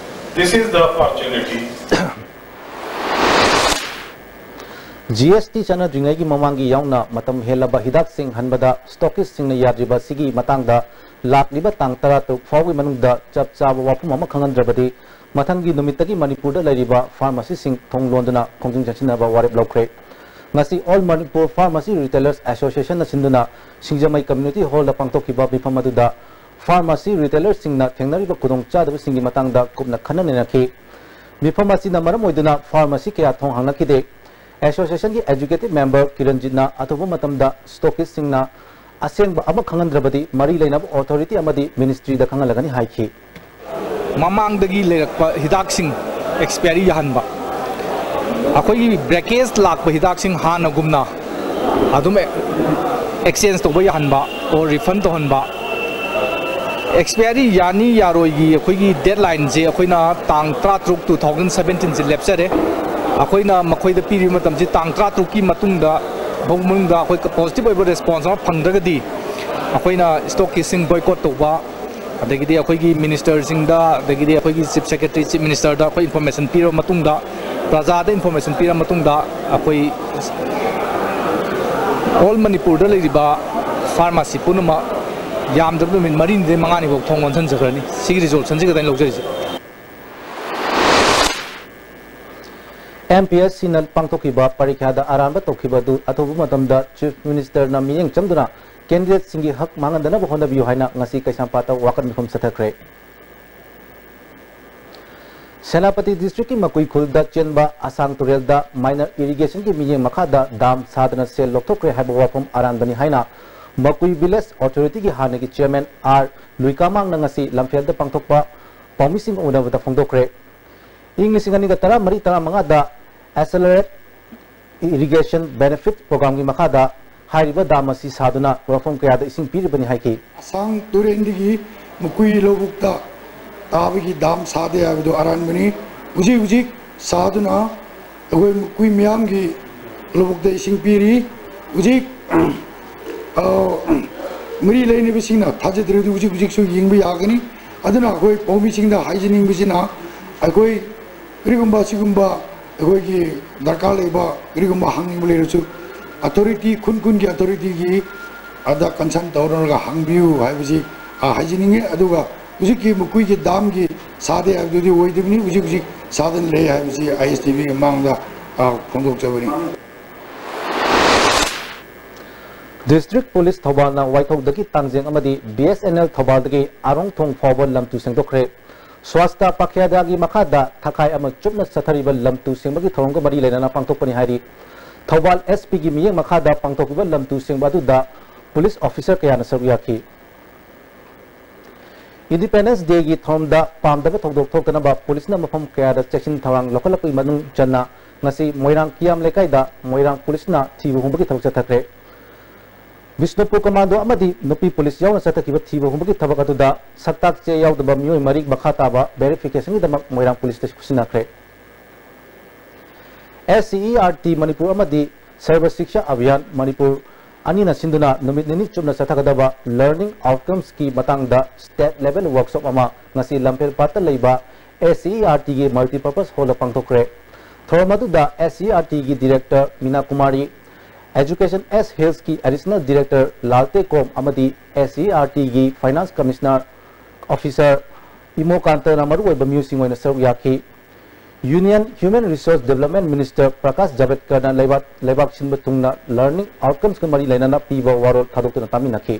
This is the opportunity. GST ꯆꯠꯅꯗ꯭ꯔꯤꯉꯩꯒꯤ ꯃꯃꯥꯡꯒꯤ ꯌꯥꯎꯅ ꯃꯇꯝ ꯍꯦꯜꯂꯕ ꯍꯤꯗꯥꯛꯁꯤꯡ ꯍꯟꯕꯗ stockistꯁꯤꯡꯅ ꯌꯥꯗ꯭ꯔꯤꯕ ꯑꯁꯤꯒꯤ ꯃꯇꯥꯡꯗ ꯂꯥꯛꯂꯤꯕ ꯇꯥꯡ ꯇꯔꯥꯇꯔꯨꯛ ꯐꯥꯎꯒꯤ ꯃꯅꯨꯡꯗ ꯆꯞ ꯆꯥꯕ ꯋꯥꯐꯝ ꯑꯃ ꯈꯪꯍꯟꯗ꯭ꯔꯕꯗꯤ ꯃꯊꯪꯒꯤ ꯅꯨꯃꯤꯠꯇꯒꯤ ꯃꯅꯤꯄꯨꯔꯗ ꯂꯩꯔꯤꯕ pharmacyꯁꯤꯡ ꯊꯣꯡ ꯂꯣꯟꯗꯨꯅ ꯈꯣꯡꯖꯪ ꯆꯪꯁꯤꯟꯅꯕ ꯋꯥꯔꯦꯞ ꯂꯧꯈ꯭ꯔꯦ꯫ ꯉꯁꯤ All Manipur Pharmacy Retailers Associationꯅ ꯁꯤꯟꯗꯨꯅ ꯁꯤꯡꯖꯃꯩ Community Hallꯗ ꯄꯥꯡꯊꯣꯛꯈꯤꯕ ꯃꯤꯐꯝ ꯑꯗꯨꯗ pharmacy retailerꯁꯤꯡꯅ ꯊꯦꯡꯅꯔꯤꯕ ꯈꯨꯗꯣꯡꯆꯥꯗꯕꯁꯤꯡꯒꯤ ꯃꯇꯥꯡꯗ ꯀꯨꯞꯅ ꯈꯟꯅ ꯅꯩꯅꯈꯤ꯫ ꯃꯤꯐꯝ ꯑꯁꯤꯅ ꯃꯔꯝ ꯑꯣꯏꯗꯨꯅ pharmacy ꯀꯌꯥ ꯊꯣꯡ ꯍꯥꯡꯅꯈꯤꯗꯦ꯫ Associationꯒꯤ executive member ꯀꯤꯔꯟꯖꯤꯠꯅ ꯑꯊꯨꯕ ꯃꯇꯝꯗ stockistꯁꯤꯡꯅ ꯑꯁꯦꯡꯕ ꯑꯃ ꯈꯪꯍꯟꯗ꯭ꯔꯕꯗꯤ ꯃꯔꯤ ꯂꯩꯅꯕ authority ꯑꯃꯗꯤ ministryꯗ ꯈꯪꯍꯜꯂꯒꯅꯤ ꯍꯥꯏꯈꯤ꯫ ꯃꯃꯥꯡꯗꯒꯤ ꯂꯩꯔꯛꯄ ꯍꯤꯗꯥꯛꯁꯤꯡ ꯑꯦꯛꯁꯄꯤꯌꯥꯔꯤ ꯌꯥꯍꯟꯕ, ꯑꯩꯈꯣꯏꯒꯤ ꯕ꯭ꯔꯦꯀꯦꯖ ꯂꯥꯛꯄ ꯍꯤꯗꯥꯛꯁꯤꯡ ꯍꯥꯟꯅꯒꯨꯝꯅ ꯑꯗꯨꯝ ꯑꯦꯛꯁꯆꯦꯟꯖ ꯇꯧꯕ ꯌꯥꯍꯟꯕ ꯑꯣꯔ ꯔꯤꯐꯟ ꯇꯧꯍꯟꯕ꯫ ꯑꯦꯛꯁꯄꯤꯌꯥꯔꯤ ꯌꯥꯅꯤ ꯌꯥꯔꯣꯏꯒꯤ ꯑꯩꯈꯣꯏꯒꯤ ꯗꯦꯠꯂꯥꯏꯟꯁꯦ ꯑꯩꯈꯣꯏꯅ ꯇꯥꯡ ꯇꯔꯥꯇꯔꯨꯛ, two thousand seventeen ꯁꯦ ꯂꯦꯞꯆꯔꯦ꯫ ꯑꯩꯈꯣꯏꯅ ꯃꯈꯣꯏꯗ ꯄꯤꯔꯤꯕ ꯃꯇꯝꯁꯤ ꯇꯥꯡ ꯇꯔꯥꯇꯔꯨꯛꯀꯤ ꯃꯇꯨꯡꯗ, ꯐꯥꯎ ꯃꯅꯨꯡꯗ ꯑꯩꯈꯣꯏ ꯄꯣꯖꯤꯇꯤꯚ ꯑꯣꯏꯕ ꯔꯦꯁꯄꯣꯟꯁ ꯑꯃ ꯐꯪꯗ꯭ꯔꯒꯗꯤ ꯑꯩꯈꯣꯏꯅ ꯁ꯭ꯇꯣꯛꯀꯤꯁꯤꯡ ꯕꯣꯏꯀꯣꯠ ꯇꯧꯕ, ꯑꯗꯒꯤꯗꯤ ꯑꯩꯈꯣꯏꯒꯤ ꯃꯤꯅꯤꯁꯇꯔꯁꯤꯡꯗ, ꯑꯗꯒꯤꯗꯤ ꯑꯩꯈꯣꯏꯒꯤ ꯆꯤꯐ ꯁꯦꯀ꯭ꯔꯦꯇꯔꯤ, ꯆꯤꯐ ꯃꯤꯅꯤꯁꯇꯔꯗ ꯑꯩꯈꯣꯏ ꯏꯟꯐꯣꯔꯃꯦꯁꯟ ꯄꯤꯔꯕ ꯃꯇꯨꯡꯗ, ꯄ꯭ꯔꯖꯥꯗ ꯏꯟꯐꯣꯔꯃꯦꯁꯟ ꯄꯤꯔꯕ ꯃꯇꯨꯡꯗ, ꯑꯩꯈꯣꯏ ꯑꯣꯜ ꯃꯅꯤꯄꯨꯔꯗ ꯂꯩꯔꯤꯕ ꯐꯥꯔꯃꯥꯁꯤ ꯄꯨꯝꯅꯃꯛ ꯌꯥꯝꯗ꯭ꯔꯕꯗ ꯅꯨꯃꯤꯠ ꯃꯔꯤꯅꯤꯗꯩ ꯃꯉꯥꯅꯤꯐꯥꯎ ꯊꯣꯡ ꯂꯣꯟꯁꯤꯟꯖꯈ꯭ꯔꯅꯤ꯫ ꯁꯤꯒꯤ ꯔꯤꯖꯣꯂꯨꯁꯟꯁꯤ ꯈꯛꯇꯅꯤ ꯂꯧꯖꯔꯤꯁꯦ꯫ ꯑꯦꯝ ꯄꯤ ꯑꯦꯁ ꯁꯤꯅ ꯄꯥꯡꯊꯣꯛꯈꯤꯕ ꯄꯔꯤꯈ꯭ꯌꯥꯗ ꯑꯔꯥꯟꯕ ꯇꯧꯈꯤꯕ ꯑꯗꯨ ꯑꯊꯨꯕ ꯃꯇꯝꯗ ꯆꯤꯐ ꯃꯤꯅꯤꯁꯇꯔꯅ ꯃꯤꯠꯌꯦꯡ ꯆꯪꯗꯨꯅ ꯀꯦꯟꯗꯤꯗꯦꯠꯁꯤꯡꯒꯤ ꯍꯛ ꯃꯥꯡꯍꯟꯗꯅꯕ ꯍꯣꯠꯅꯕꯤꯌꯨ ꯍꯥꯏꯅ ꯉꯁꯤ ꯀꯩꯁꯥꯝꯄꯥꯠꯇ ꯋꯥꯀꯠ ꯃꯤꯐꯝ ꯆꯠꯊꯈ꯭ꯔꯦ꯫ ꯁꯦꯅꯥꯄꯇꯤ ꯗꯤꯁꯇ꯭ꯔꯤꯛꯀꯤ ꯃꯀꯨꯏ ꯈꯨꯜꯗ ꯆꯦꯟꯕ ꯑꯁꯥꯡ ꯇꯨꯔꯦꯜꯗ ꯃꯥꯏꯅꯔ ꯏꯔꯤꯒꯦꯁꯟꯒꯤ ꯃꯤꯠꯌꯦꯡ ꯃꯈꯥꯗ ꯗꯥꯝ ꯁꯥꯗꯅ ꯁꯦꯜ ꯂꯧꯊꯣꯛꯈ꯭ꯔꯦ ꯍꯥꯏꯕ ꯋꯥꯐꯝ ꯑꯔꯥꯟꯕꯅꯤ ꯍꯥꯏꯅ ꯃꯀꯨꯏ ꯚꯤꯂꯦꯖ ꯑꯣꯊꯣꯔꯤꯇꯤꯒꯤ ꯍꯥꯟꯅꯒꯤ ꯆꯤꯌꯔꯃꯦꯟ ꯑꯥꯔ ꯂꯨꯏꯀꯥꯃꯥꯡꯅ ꯉꯁꯤ ꯂꯝꯐꯦꯜꯗ ꯄꯥꯡꯊꯣꯛꯄ ꯄꯥꯎꯃꯤꯁꯤꯡꯒ ꯎꯅꯕꯗ ꯐꯣꯡꯗꯣꯛꯈ꯭ꯔꯦ꯫ ꯏꯪ ꯂꯤꯁꯤꯡ ꯑꯅꯤꯒ ꯇꯔꯥꯃꯔꯤ ꯇꯔꯥꯃꯉꯥꯗ ꯑꯦꯁꯦꯂꯔꯦꯠ ꯏꯔꯤꯒꯦꯁꯟ ꯕꯦꯅꯤꯐꯤꯠ ꯄ꯭ꯔꯣꯒ꯭ꯔꯥꯝꯒꯤ ꯃꯈꯥꯗ ꯍꯥꯏꯔꯤꯕ ꯗꯥꯝ ꯑꯁꯤ ꯁꯥꯗꯨꯅ ꯃꯐꯝ ꯀꯌꯥꯗ ꯏꯁꯤꯡ ꯄꯤꯔꯤꯕꯅꯤ ꯍꯥꯏꯈꯤ꯫ ꯑꯁꯥꯡ ꯇꯨꯔꯦꯟꯗꯒꯤ ꯃꯀꯨꯏ ꯂꯧꯕꯨꯛꯇ ꯇꯥꯕꯒꯤ ꯗꯥꯝ ꯁꯥꯗꯦ ꯍꯥꯏꯕꯗꯨ ꯑꯔꯥꯟꯕꯅꯤ꯫ ꯍꯧꯖꯤꯛ ꯍꯧꯖꯤꯛ ꯁꯥꯗꯨꯅ ꯑꯩꯈꯣꯏ ꯃꯀꯨꯏ ꯃꯤꯌꯥꯝꯒꯤ ꯂꯧꯕꯨꯛꯇ ꯏꯁꯤꯡ ꯄꯤꯔꯤ꯫ ꯍꯧꯖꯤꯛ, ꯑ, ꯃꯔꯤ ꯂꯩꯅꯕꯁꯤꯡꯅ ꯊꯥꯖꯗ꯭ꯔꯗꯤ ꯍꯧꯖꯤꯛ ꯍꯧꯖꯤꯛꯁꯨ ꯌꯦꯡꯕ ꯌꯥꯒꯅꯤ꯫ ꯑꯗꯨꯅ ꯑꯩꯈꯣꯏ ꯄꯥꯎꯃꯤꯁꯤꯡꯗ ꯍꯥꯏꯖꯅꯤꯡꯕꯁꯤꯅ, ꯑꯩꯈꯣꯏ ꯀꯔꯤꯒꯨꯝꯕ ꯑꯁꯤꯒꯨꯝꯕ ꯑꯩꯈꯣꯏꯒꯤ ꯗꯔꯀꯥꯔ ꯂꯩꯕ ꯀꯔꯤꯒꯨꯝꯕ ꯍꯪꯅꯤꯡꯕ ꯂꯩꯔꯁꯨ, ꯑꯣꯊꯣꯔꯤꯇꯤ, ꯈꯨꯟ ꯈꯨꯟꯒꯤ ꯑꯣꯊꯣꯔꯤꯇꯤꯒꯤ ꯑꯗ ꯀꯟꯁꯜ ꯇꯧꯔꯒ ꯍꯪꯕꯤꯌꯨ ꯍꯥꯏꯕꯁꯤ, ꯑ, ꯍꯥꯏꯖꯅꯤꯡꯉꯤ꯫ ꯑꯗꯨꯒ ꯍꯧꯖꯤꯛꯀꯤ ꯃꯈꯣꯏꯒꯤ ꯗꯥꯝꯒꯤ ꯁꯥꯗꯦ ꯍꯥꯏꯕꯗꯨꯗꯤ ꯑꯣꯏꯗꯕꯅꯤ, ꯍꯧꯖꯤꯛ ꯍꯧꯖꯤꯛ ꯁꯥꯗꯅ ꯂꯩ ꯍꯥꯏꯕꯁꯤ ꯑꯥꯏ ꯑꯦꯁ ꯇꯤ ꯚꯤꯒꯤ ꯃꯥꯡꯗ, ꯑ, ꯐꯣꯡꯗꯣꯛꯆꯕꯅꯤ꯫ ꯗꯤꯁꯇ꯭ꯔꯤꯛ ꯄꯨꯂꯤꯁ ꯊꯧꯕꯥꯜꯅ ꯋꯥꯏꯊꯧꯗꯒꯤ ꯇꯥꯡꯖꯦꯡ ꯑꯃꯗꯤ ꯕꯤ ꯑꯦꯁ ꯑꯦꯟ ꯑꯦꯜ ꯊꯧꯕꯥꯜꯗꯒꯤ ꯑꯥꯔꯣꯡ ꯊꯣꯡ ꯐꯥꯎꯕ ꯂꯝ ꯇꯨ ꯁꯦꯡꯗꯣꯛꯈ꯭ꯔꯦ꯫ ꯁ꯭ꯋꯥꯁꯇ ꯄꯥꯈ꯭ꯌꯥꯗꯥꯒꯤ ꯃꯈꯥꯗ ꯊꯈꯥꯏ ꯑꯃ ꯆꯨꯞꯅ ꯆꯠꯊꯔꯤꯕ ꯂꯝ ꯇꯨ ꯁꯦꯡꯕꯒꯤ ꯊꯧꯔꯝꯒ ꯃꯔꯤ ꯂꯩꯅꯅ ꯄꯥꯡꯊꯣꯛꯄꯅꯤ ꯍꯥꯏꯔꯤ꯫ ꯊꯧꯕꯥꯜ ꯑꯦꯁ ꯄꯤꯒꯤ ꯃꯤꯠꯌꯦꯡ ꯃꯈꯥꯗ ꯄꯥꯡꯊꯣꯛꯈꯤꯕ ꯂꯝ ꯇꯨ ꯁꯦꯡꯕ ꯑꯗꯨꯗ ꯄꯨꯂꯤꯁ ꯑꯣꯐꯤꯁꯔ ꯀꯌꯥꯅ ꯁꯔꯨꯛ ꯌꯥꯈꯤ꯫ Independence Dayꯒꯤ ꯊꯧꯔꯝꯗ ꯄꯥꯝꯗꯕ ꯊꯧꯗꯣꯛ ꯊꯣꯛꯇꯅꯕ ꯄꯨꯂꯤꯁꯅ ꯃꯐꯝ ꯀꯌꯥꯗ ꯆꯦꯛꯁꯤꯟ ꯊꯧꯔꯥꯡ ꯂꯧꯈꯠꯂꯛꯄꯒꯤ ꯃꯅꯨꯡ ꯆꯟꯅ ꯉꯁꯤ ꯃꯣꯏꯔꯥꯡ ꯀꯤꯌꯥꯝ ꯂꯩꯀꯥꯏꯗ ꯃꯣꯏꯔꯥꯡ ꯄꯨꯂꯤꯁꯅ ꯊꯤꯕ ꯍꯨꯝꯕꯒꯤ ꯊꯕꯛ ꯆꯠꯊꯈ꯭ꯔꯦ꯫ ꯕꯤꯁꯅꯨꯄꯨꯔ ꯀꯃꯥꯟꯗꯣ ꯑꯃꯗꯤ ꯅꯨꯄꯤ ꯄꯨꯂꯤꯁ ꯌꯥꯎꯅ ꯆꯠꯊꯈꯤꯕ ꯊꯤꯕ ꯍꯨꯝꯕꯒꯤ ꯊꯕꯛ ꯑꯗꯨꯗ ꯁꯛꯇꯥꯛ ꯆꯦ ꯌꯥꯎꯗꯕ ꯃꯤꯑꯣꯏ ꯃꯔꯤ ꯃꯈꯥ ꯇꯥꯕ verificationꯒꯤꯗꯃꯛ ꯃꯣꯏꯔꯥꯡ ꯄꯨꯂꯤꯁꯇ ꯈꯨꯠꯁꯤꯟꯅꯈ꯭ꯔꯦ꯫ S C E R T Manipur ꯑꯃꯗꯤ ꯁꯔꯕ ꯁꯤꯛꯁꯥ ꯑꯚꯤꯌꯥꯟ ꯃꯅꯤꯄꯨꯔ ꯑꯅꯤꯅ ꯁꯤꯟꯗꯨꯅ ꯅꯨꯃꯤꯠ ꯅꯤꯅꯤ ꯆꯨꯞꯅ ꯆꯠꯊꯒꯗꯕ learning outcomesꯀꯤ ꯃꯇꯥꯡꯗ state level workshop ꯑꯃ ꯉꯁꯤ ꯂꯝꯐꯦꯜ ꯄꯥꯠꯇ ꯂꯩꯕ S C E R Tꯒꯤ multipurpose hallꯗ ꯄꯥꯡꯊꯣꯛꯈ꯭ꯔꯦ꯫ ꯊꯧꯔꯝ ꯑꯗꯨꯗ S C E R Tꯒꯤ director ꯃꯤꯅꯥ Kumari, Education S Hillsꯀꯤ additional director ꯂꯥꯜꯇꯦ ꯀꯣꯝ ꯑꯃꯗꯤ S C E R Tꯒꯤ finance commissioner officer ꯏꯃꯣꯀꯥꯟꯇꯅ ꯃꯔꯨꯑꯣꯏꯕ ꯃꯤꯑꯣꯏꯁꯤꯡ ꯑꯣꯏꯅ ꯁꯔꯨꯛ ꯌꯥꯈꯤ꯫ Union Human Resource Development Minister Prakash ꯖꯥꯚꯦꯗꯀꯔꯅ ꯂꯩꯕꯥꯛ, ꯂꯩꯕꯥꯛ ꯁꯤꯟꯕ ꯊꯨꯡꯅ learning outcomesꯀ ꯃꯔꯤ ꯂꯩꯅꯅ ꯄꯤꯕ ꯋꯥꯔꯣꯜ ꯊꯥꯗꯣꯛꯇꯨꯅ ꯇꯥꯃꯤꯟꯅꯈꯤ꯫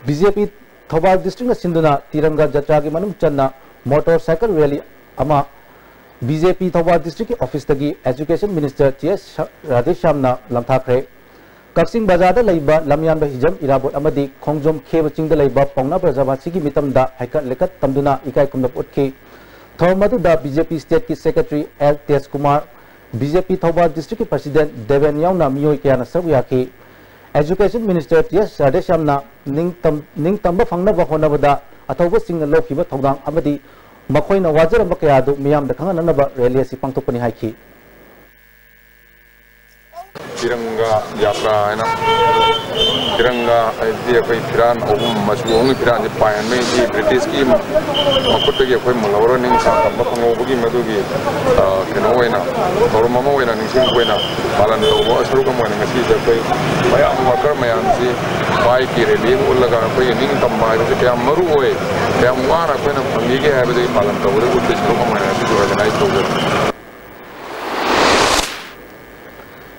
B J P ꯊꯧꯕꯥꯜ districtꯅ ꯁꯤꯟꯗꯨꯅ ꯇꯤꯔꯪꯒꯥ ꯖꯇ꯭ꯔꯥꯒꯤ ꯃꯅꯨꯡ ꯆꯟꯅ motorcycle rally ꯑꯃ B J P Thoubal districtꯀꯤ officeꯇꯒꯤ Education Minister T S ꯔꯥꯙꯦꯁ꯭ꯌꯥꯝꯅ ꯂꯥꯟꯊꯥꯈ꯭ꯔꯦ꯫ ꯀꯛꯆꯤꯡ ꯕꯖꯥꯔꯗ ꯂꯩꯕ ꯂꯝꯌꯥꯟꯕ ꯍꯤꯖꯝ ꯏꯔꯥꯕꯣꯠ ꯑꯃꯗꯤ ꯈꯣꯡꯖꯣꯝ ꯈꯦꯕ ꯆꯤꯡꯗ ꯂꯩꯕ ꯄꯥꯎꯅꯥ ꯕ꯭ꯔꯖꯕꯥꯁꯤꯒꯤ ꯃꯤꯇꯝꯗ ꯍꯩꯀꯠ ꯂꯩꯀꯠ ꯇꯝꯗꯨꯅ ꯏꯀꯥꯏ ꯈꯨꯝꯅꯕ ꯎꯠꯈꯤ꯫ ꯊꯧꯔꯝ ꯑꯗꯨꯗ B J P stateꯀꯤ secretary L ꯇꯦꯖꯀꯨꯃꯥꯔ, B J P Thoubal districtꯀꯤ president Deben ꯌꯥꯎꯅ ꯃꯤꯑꯣꯏ ꯀꯌꯥꯅ ꯁꯔꯨꯛ ꯌꯥꯈꯤ꯫ Education Minister T S ꯔꯥꯙꯦꯁ꯭ꯌꯥꯝꯅ ꯅꯤꯡꯇꯝ-, ꯅꯤꯡꯇꯝꯕ ꯐꯪꯅꯕ ꯍꯣꯠꯅꯕꯗ ꯑꯊꯧꯕꯁꯤꯡꯅ ꯂꯧꯈꯤꯕ ꯊꯧꯗꯥꯡ ꯑꯃꯗꯤ ꯃꯈꯣꯏꯅ ꯋꯥꯖꯔꯝꯕ ꯀꯌꯥ ꯑꯗꯨ ꯃꯤꯌꯥꯝꯗ ꯈꯪꯍꯟꯅꯅꯕ rally ꯑꯁꯤ ꯄꯥꯡꯊꯣꯛꯄꯅꯤ ꯍꯥꯏꯈꯤ꯫ ꯇꯤꯔꯪꯒꯥ ꯌꯥꯇ꯭ꯔꯥ ꯍꯥꯏꯅ, ꯇꯤꯔꯪꯒꯥ ꯍꯥꯏꯕꯗꯤ ꯑꯩꯈꯣꯏ ꯐꯤꯔꯥꯟ ꯑꯍꯨꯝ, ꯃꯆꯨ ꯑꯍꯨꯝꯒꯤ ꯐꯤꯔꯥꯟꯁꯦ ꯄꯥꯏꯍꯟꯕꯒꯤ ꯕ꯭ꯔꯤꯇꯤꯁꯀꯤ ꯃꯈꯨꯠꯇꯒꯤ ꯑꯩꯈꯣꯏ ꯃꯨꯜꯍꯧꯔ ꯅꯤꯡꯁꯥ ꯇꯝꯕ ꯐꯪꯍꯧꯕꯒꯤ ꯃꯗꯨꯒꯤ, ꯑ, ꯀꯩꯅꯣ ꯑꯣꯏꯅ, ꯊꯧꯔꯝ ꯑꯃ ꯑꯣꯏꯅ ꯅꯤꯡꯁꯤꯡꯕ ꯑꯣꯏꯅ ꯄꯥꯂꯟ ꯇꯧꯕ ꯁꯔꯨꯛ ꯑꯃ ꯑꯣꯏꯅ ꯉꯁꯤꯁꯦ ꯑꯩꯈꯣꯏ ꯃꯌꯥꯝ worker ꯃꯌꯥꯝꯁꯤ bikeꯀꯤ rally ꯑꯃ ꯎꯠꯂꯒ ꯑꯩꯈꯣꯏꯒꯤ ꯅꯤꯡꯇꯝꯕ ꯍꯥꯏꯕꯁꯦ ꯀꯌꯥꯝ ꯃꯔꯨ ꯑꯣꯏ, ꯀꯌꯥꯝ ꯋꯥꯅ ꯑꯩꯈꯣꯏꯅ ꯐꯪꯈꯤꯒꯦ ꯍꯥꯏꯕꯗꯨꯒꯤ ꯄꯥꯂꯟ ꯇꯧꯕꯗ ꯎꯠꯄꯒꯤ ꯁꯔꯨꯛ ꯑꯃ ꯑꯣꯏꯅ ꯉꯁꯤꯁꯨ organize ꯇꯧꯖꯕꯅꯤ꯫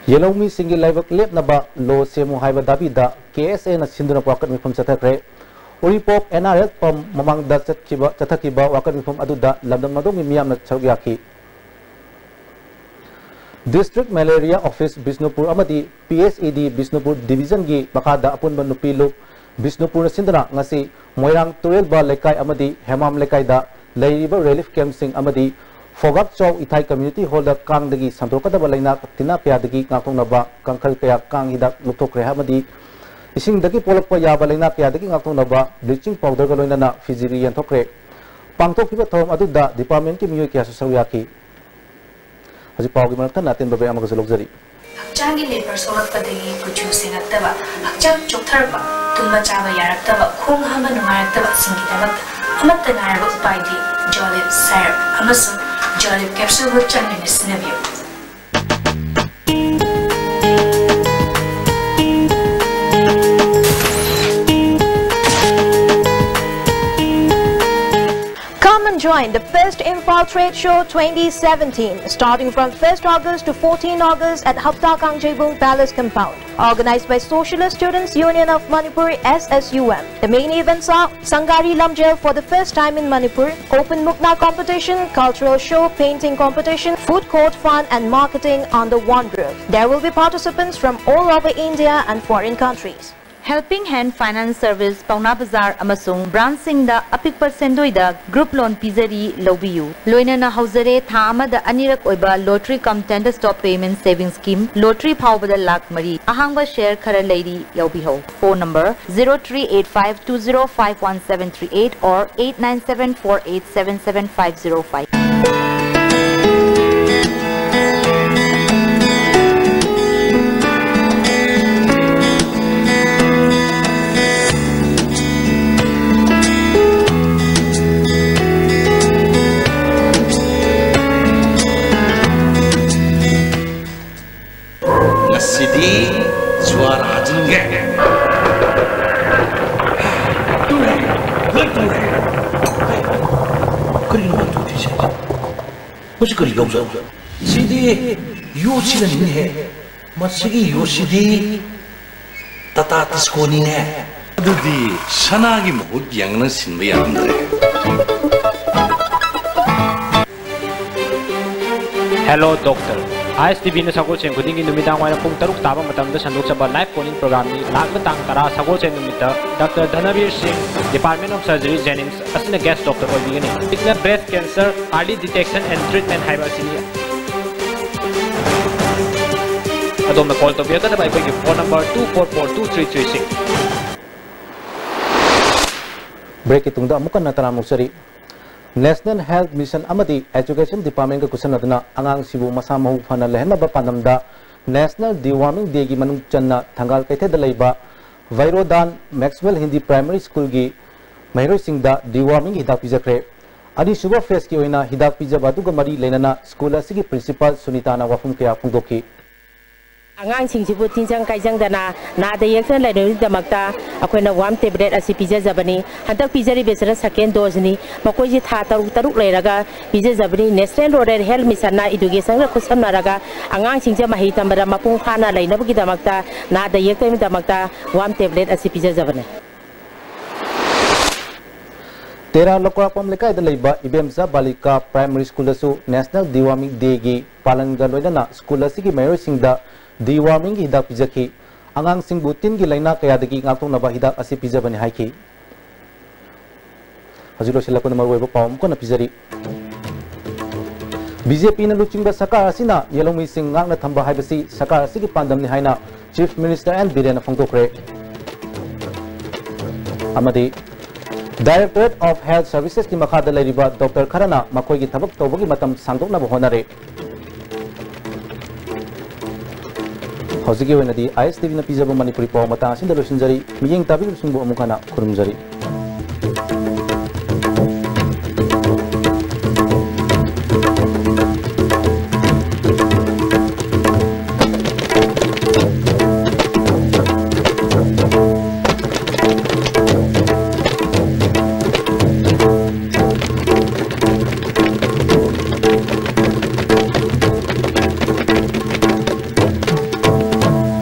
ꯌꯦꯜꯍꯧꯃꯤꯁꯤꯡꯒꯤ ꯂꯥꯏꯕꯛ ꯂꯦꯞꯅꯕ law ꯁꯦꯝꯃꯨ ꯍꯥꯏꯕ ꯗꯥꯕꯤꯗ K S Aꯅ ꯁꯤꯟꯗꯨꯅ ꯋꯥꯀꯠ ꯃꯤꯐꯝ ꯆꯠꯊꯈ꯭ꯔꯦ꯫ ꯎꯔꯤꯄꯣꯛ N R L ꯄꯝ ꯃꯃꯥꯡꯗ ꯆꯠꯈꯤꯕ, ꯆꯠꯊꯈꯤꯕ ꯋꯥꯀꯠ ꯃꯤꯐꯝ ꯑꯗꯨꯗ ꯂꯝꯗꯝ ꯑꯗꯣꯝꯒꯤ ꯃꯤꯌꯥꯝꯅ ꯁꯔꯨꯛ ꯌꯥꯈꯤ꯫ District Malaria Office ꯕꯤꯁꯅꯨꯄꯨꯔ ꯑꯃꯗꯤ P S E D Bishnupur divisionꯒꯤ ꯃꯈꯥꯗ ꯑꯄꯨꯟꯕ ꯅꯨꯄꯤ ꯂꯨꯞ ꯕꯤꯁꯅꯨꯄꯨꯔꯅ ꯁꯤꯟꯗꯨꯅ ꯉꯁꯤ ꯃꯣꯏꯔꯥꯡ ꯇꯨꯔꯦꯜꯕ ꯂꯩꯀꯥꯏ ꯑꯃꯗꯤ ꯍꯦꯃꯥꯝ ꯂꯩꯀꯥꯏꯗ ꯂꯩꯔꯤꯕ relief camp ꯁꯤꯡ ꯑꯃꯗꯤ ꯐꯣꯒꯥꯛꯆꯥꯎ ꯏꯊꯥꯏ community hall ꯗ ꯀꯥꯡꯗꯒꯤ ꯁꯟꯗꯣꯛꯀꯗꯕ ꯂꯩꯅꯥ ꯇꯤꯟꯅꯥ ꯀꯌꯥꯗꯒꯤ ꯉꯥꯛꯊꯣꯛꯅꯕ ꯀꯥꯡꯈꯜ ꯀꯌꯥ, ꯀꯥꯡ ꯍꯤꯗꯥꯛ ꯂꯨꯞꯊꯣꯛꯈ꯭ꯔꯦ ꯑꯃꯗꯤ ꯏꯁꯤꯡꯗꯒꯤ ꯄꯣꯛꯂꯛꯄ ꯌꯥꯕ ꯂꯩꯅꯥ ꯀꯌꯥꯗꯒꯤ ꯉꯥꯛꯊꯣꯛꯅꯕ bleaching powder ꯒ ꯂꯣꯏꯅꯅ ꯐꯤꯖꯤꯒ꯭ꯔꯤ ꯌꯦꯟꯊꯣꯛꯈ꯭ꯔꯦ꯫ ꯄꯥꯡꯊꯣꯛꯈꯤꯕ ꯊꯧꯔꯝ ꯑꯗꯨꯗ department ꯀꯤ ꯃꯤꯑꯣꯏ ꯀꯌꯥꯁꯨ ꯁꯔꯨꯛ ꯌꯥꯈꯤ꯫ ꯍꯧꯖꯤꯛ ꯄꯥꯎꯒꯤ ꯃꯔꯛ ꯊꯠꯅ ꯑꯇꯦꯟꯕ break ꯑꯃꯒꯁꯨ ꯂꯧꯖꯔꯤ꯫ ꯍꯛꯆꯥꯡꯒꯤ ꯂꯦꯕꯔ ꯁꯣꯛꯂꯛꯄꯗꯒꯤ ꯀꯨꯆꯨ ꯁꯦꯡꯉꯛꯇꯕ, ꯍꯛꯆꯥꯡ ꯆꯣꯛꯊꯔꯛꯄ, ꯇꯨꯝꯕ ꯆꯥꯕ ꯌꯥꯔꯛꯇꯕ, ꯈꯣꯡ ꯍꯥꯝꯕ ꯅꯨꯡꯉꯥꯏꯔꯛꯇꯕꯁꯤꯡꯒꯤꯗꯃꯛꯇ ꯑꯃꯠꯇ ꯉꯥꯏꯔꯕ ꯎꯄꯥꯏꯗꯤ Jolib syrup ꯑꯃꯁꯨꯡ Jolib capsule ꯍꯨꯠ ꯆꯥꯡ ꯅꯥꯏꯅ ꯁꯤꯖꯤꯟꯅꯕꯤꯌꯨ꯫ Come and join the First Imphal Trade Show twenty seventeen, starting from first August to fourteen August at Hapta Kangjeibung Palace Compound. Organized by Socialist Students Union of Manipur, S S U M. The main events are Sangari Lamjel for the first time in Manipur, open Mukna competition, cultural show, painting competition, food court fun and marketing under one roof. There will be participants from all over India and foreign countries. Helping Hand Finance Service, Paona Bazar ꯑꯃꯁꯨꯡ branch ꯁꯤꯡꯗ ꯑꯄꯤꯛꯄ ꯁꯦꯟꯗꯣꯏꯗ group loan ꯄꯤꯖꯔꯤ, ꯂꯧꯕꯤꯌꯨ꯫ ꯂꯣꯏꯅꯅ ꯍꯧꯖꯔꯦ ꯊꯥ ꯑꯃꯗ ꯑꯅꯤꯔꯛ ꯑꯣꯏꯕ lottery cum tender stop payment saving scheme, lottery ꯐꯥꯎꯕꯗ ꯂꯥꯈ ꯃꯔꯤ꯫ ꯑꯍꯥꯡꯕ share ꯈꯔ ꯂꯩꯔꯤ, ꯌꯥꯎꯕꯤꯍꯧ꯫ Phone number zero three eight five two zero five one seven three eight or eight nine seven four eight seven seven five zero five. ꯉꯁꯤꯗꯤ ꯖ꯭ꯋꯥꯔ ꯍꯥꯖꯤꯟꯒꯦ꯫ ꯇꯨꯔꯦ, ꯂꯣꯏ ꯇꯨꯔꯦ꯫ ꯀꯔꯤꯅꯣ ꯃꯥ ꯇꯨꯔꯤꯁꯦ? ꯃꯁꯤ ꯀꯔꯤ ꯌꯥꯎꯖꯥꯠꯅꯣ? ꯁꯤꯗꯤ ꯌꯣꯠꯁꯤꯅꯅꯤꯅꯦꯍꯦ꯫ ꯃꯁꯤꯒꯤ ꯌꯣꯠꯁꯤꯗꯤ ꯇꯥꯇꯥ ꯇꯤꯁꯀꯣꯅꯤꯅꯦ꯫ ꯑꯗꯨꯗꯤ ꯁꯅꯥꯒꯤ ꯃꯍꯨꯠ ꯌꯦꯡꯅ ꯁꯤꯟꯕ ꯌꯥꯔꯝꯗ꯭ꯔꯦ꯫ Hello, doctor. ꯑꯥꯏ ꯑꯦꯁ ꯇꯤ ꯚꯤꯅ ꯁꯒꯣꯜꯁꯦꯟ ꯈꯨꯗꯤꯡꯒꯤ ꯅꯨꯃꯤꯗꯥꯡ ꯋꯥꯏꯔꯝ ꯄꯨꯡ ꯇꯔꯨꯛ ꯇꯥꯕ ꯃꯇꯝꯗ ꯁꯟꯗꯣꯛꯆꯕ live call-in program-ꯅꯤ꯫ ꯂꯥꯛꯂꯤꯕ ꯇꯥꯡ ꯇꯔꯥ ꯁꯒꯣꯜꯁꯦꯟ ꯅꯨꯃꯤꯠꯇ ꯗꯥꯛꯇꯔ ꯙꯅꯕꯤꯔ ꯁꯤꯡ, Department of Surgery, Jennings ꯑꯁꯤꯅ guest doctor ꯑꯣꯏꯕꯤꯒꯅꯤ꯫ ꯍꯧꯖꯤꯛꯅ breast cancer early detection and treatment ꯍꯥꯏꯕ ꯑꯁꯤꯅꯤ꯫ ꯑꯗꯣꯝꯅ call ꯇꯧꯕꯤꯔꯛꯀꯗꯕ ꯑꯩꯈꯣꯏꯒꯤ phone number two four four two three three six꯫ Break-ꯀꯤ ꯇꯨꯡꯗ ꯑꯃꯨꯛ ꯍꯟꯅ ꯇꯔꯥꯝꯅ ꯑꯣꯛꯆꯔꯤ꯫ National Health Mission ꯑꯃꯗꯤ Education Department-ꯀ ꯈꯨꯠꯁꯝꯅꯗꯨꯅ ꯑꯉꯥꯡꯁꯤꯕꯨ ꯃꯁꯥ ꯃꯎ ꯐꯅ ꯂꯩꯍꯟꯅꯕ ꯄꯥꯟꯗꯝꯗ National Deworming Day-ꯒꯤ ꯃꯅꯨꯡ ꯆꯟꯅ ꯊꯪꯒꯥꯜ ꯀꯩꯊꯦꯜꯗ ꯂꯩꯕ ꯚꯩꯔꯣꯗꯥꯟ Maxwell Hindi Primary School-ꯒꯤ ꯃꯍꯩꯔꯣꯏꯁꯤꯡꯗ deworming-ꯒꯤ ꯍꯤꯗꯥꯛ ꯄꯤꯖꯈ꯭ꯔꯦ꯫ ꯑꯅꯤꯁꯨꯕ phase-ꯀꯤ ꯑꯣꯏꯅ ꯍꯤꯗꯥꯛ ꯄꯤꯖꯕ ꯑꯗꯨꯒ ꯃꯔꯤ ꯂꯩꯅꯅ school ꯑꯁꯤꯒꯤ principal ꯁꯨꯅꯤꯇꯥꯅ ꯋꯥꯐꯝ ꯀꯌꯥ ꯐꯣꯡꯗꯣꯛꯈꯤ꯫ ꯑꯉꯥꯡꯁꯤꯡꯁꯤꯕꯨ ꯇꯤꯟꯖꯪ ꯀꯥꯏꯖꯪꯗꯅ, ꯅꯥꯗ ꯌꯦꯛꯇꯅ ꯂꯩꯅꯕꯒꯤꯗꯃꯛꯇ ꯑꯩꯈꯣꯏꯅ worm tablet ꯑꯁꯤ ꯄꯤꯖꯖꯕꯅꯤ꯫ ꯍꯟꯗꯛ ꯄꯤꯖꯔꯤꯕꯁꯤꯅ second dose-ꯅꯤ꯫ ꯃꯈꯣꯏꯁꯤ ꯊꯥ ꯇꯔꯨꯛ ꯇꯔꯨꯛ ꯂꯩꯔꯒ ꯄꯤꯖꯖꯕꯅꯤ꯫ National Rural Health Mission-ꯅ Education-ꯒ ꯈꯨꯠꯁꯝꯅꯔꯒ ꯑꯉꯥꯡꯁꯤꯡꯁꯦ ꯃꯍꯩ ꯇꯝꯕꯗ ꯃꯄꯨꯡ ꯐꯥꯅ ꯂꯩꯅꯕꯒꯤꯗꯃꯛꯇ, ꯅꯥꯗ ꯌꯦꯛꯇꯕꯒꯤꯗꯃꯛꯇ worm tablet ꯑꯁꯤ ꯄꯤꯖꯖꯕꯅꯤ꯫ ꯇꯦꯔꯥ ꯂꯧꯀꯣꯔꯥꯛꯄꯝ ꯂꯩꯀꯥꯏꯗ ꯂꯩꯕ ꯏꯕꯦꯝꯆꯥ ꯕꯥꯂꯤꯀꯥ Primary School-ꯗꯁꯨ National Deworming Day-ꯒꯤ ꯄꯥꯂꯟꯒ ꯂꯣꯏꯅꯅ school ꯑꯁꯤꯒꯤ ꯃꯍꯩꯔꯣꯏꯁꯤꯡꯗ deworming-ꯒꯤ ꯍꯤꯗꯥꯛ ꯄꯤꯖꯈꯤ꯫ ꯑꯉꯥꯡꯁꯤꯡꯕꯨ ꯇꯤꯟꯒꯤ ꯂꯥꯏꯅꯥ ꯀꯌꯥꯗꯒꯤ ꯉꯥꯛꯊꯣꯛꯅꯕ ꯍꯤꯗꯥꯛ ꯑꯁꯤ ꯄꯤꯖꯕꯅꯤ ꯍꯥꯏꯈꯤ꯫ ꯍꯧꯖꯤꯛ ꯂꯣꯏꯁꯤꯜꯂꯛꯄꯗ ꯃꯔꯨꯑꯣꯏꯕ ꯄꯥꯎ ꯑꯃꯨꯛ ꯍꯟꯅ ꯄꯤꯖꯔꯤ꯫ ꯕꯤ ꯖꯦ ꯄꯤꯅ ꯂꯨꯆꯤꯡꯕ ꯁꯔꯀꯥꯔ ꯑꯁꯤꯅ ꯌꯦꯜꯍꯧꯃꯤꯁꯤꯡ ꯉꯥꯛꯅ ꯊꯝꯕ ꯍꯥꯏꯕꯁꯤ ꯁꯔꯀꯥꯔ ꯑꯁꯤꯒꯤ ꯄꯥꯟꯗꯝꯅꯤ ꯍꯥꯏꯅ Chief Minister ꯑꯦꯟ ꯕꯤꯔꯦꯟꯅ ꯐꯣꯡꯗꯣꯛꯈ꯭ꯔꯦ꯫ ꯑꯃꯗꯤ Directorate of Health Services-ꯀꯤ ꯃꯈꯥꯗ ꯂꯩꯔꯤꯕ doctor ꯈꯔꯅ ꯃꯈꯣꯏꯒꯤ ꯊꯕꯛ ꯇꯧꯕꯒꯤ ꯃꯇꯝ ꯁꯥꯡꯗꯣꯛꯅꯕ ꯍꯣꯠꯅꯔꯦ꯫ ꯍꯧꯖꯤꯛꯀꯤ ꯑꯣꯏꯅꯗꯤ ꯑꯥꯏ ꯑꯦꯁ ꯇꯤ ꯚꯤꯅ ꯄꯤꯖꯕ ꯃꯅꯤꯄꯨꯔꯤ ꯄꯥꯎ ꯃꯇꯥꯡ ꯑꯁꯤꯗ ꯂꯣꯏꯁꯤꯟꯖꯔꯤ꯫ ꯃꯤꯠꯌꯦꯡ ꯇꯥꯕꯤꯔꯤꯕꯁꯤꯡꯕꯨ ꯑꯃꯨꯛ ꯍꯟꯅ ꯈꯨꯔꯨꯝꯖꯔꯤ꯫